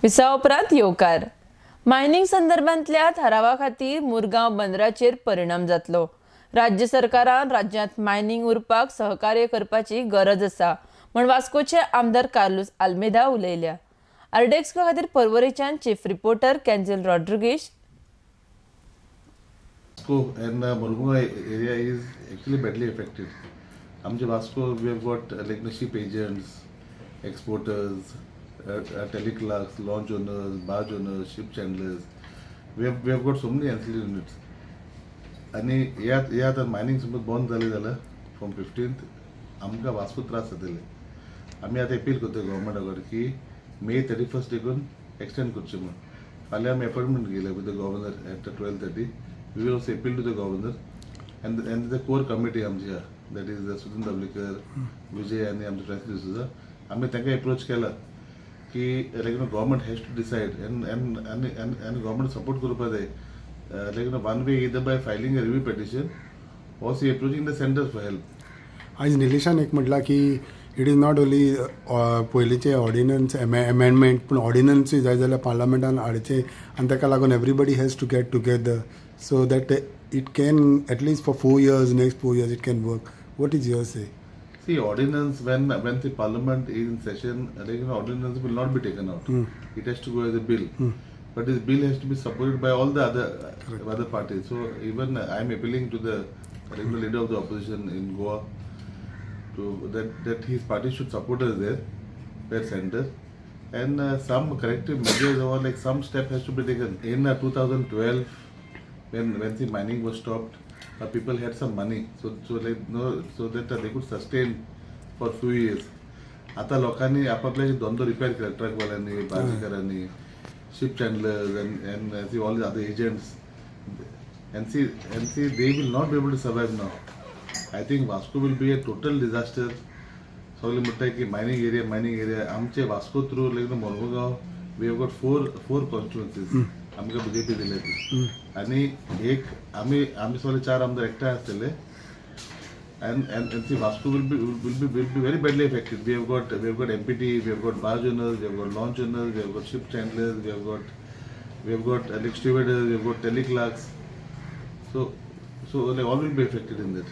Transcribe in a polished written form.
विसा उपरांत येवकार. मायनिंग संदर्भांतल्या थारावा खातीर मुरगांव बंदराचेर परिणाम जातलो. राज्य सरकारान राज्यांत मायनिंग उरपाक सहकार्य करपाची गरज आसा म्हण वास्कोचे आमदार कार्लूस आल्मेदा उलयल्या. आरडीएक्स खातीर पर्वरेच्यान चीफ रिपोर्टर कॅन्झल Rodrigues. Vasco and Mormugao area is actually badly affected. आमचे Vasco we have got like ship agents, exporters, teleclerks, launch owners, barge owners, ship chandlers. We have got so many ancillary units. आनी हे आतां mining समज बंद जालें जाल्यार from 15th आमकां वास्को त्रास जातले. आमी आतां एपील करता गव्हर्मेंटा कडेन की मे 31 देखून एक्सटेंड करचें म्हूण. फाल्यां आमी appointment घेयल्या with the governor at 12:30. We will also appeal to the governor and the core committee आमची आहा, that is Sudin Dhavalikar, Vijay आनी आमचे फ्रांसीस डिसोजा. आमी तांकां एप्रोच केला की like no government has to decide and आनी आनी गव्हर्मेंट सपोर्ट करपा जाय, like no one way, either by filing a review petition or see approaching the centre for help. आयज निलेशान एक म्हटलां की it is not only पयलींचे ऑर्डिनन्स एमेंडमेंट, पूण ऑर्डिनन्सूय जाय जाल्यार पार्लमेंटान हाडचें आनी ताका लागून everybody has to get together so that it can at least for 4 years, next 4 years it can work. What is your say? See, ordinance, when the parliament is in session, like, ordinance will not be taken out. It has to go as a bill. But this bill has to be supported by all the other parties. So even I am appealing to the regular leader of the opposition in Goa to that his party should support us there, their center, and some corrective measures or like some step has to be taken. In 2012, when the mining was stopped, people had some money, so like no, so that they could sustain for few years. आता लोकांनी आपापले धंदो repair केला, ट्रकवाल्यांनी, बार्जीकारांनी, ship chandlers and see all the other agents, and see they will not be able to survive now. I think Vasco will be a total disaster. सगळे म्हणटाय की mining area, mining area. आमचे Vasco through like Mormugao we have got four constituencies. आमकां BJP दिल्या ती आनी एक आमी सगळे चार आमदार एकठांय आसतले and see, Vasco will be very badly affected. We have got MPT, we have got barge owners, we have got launch owners, we have got ship chandlers, we have got like stevedores, we have got teleclerks. So like all will be affected in that.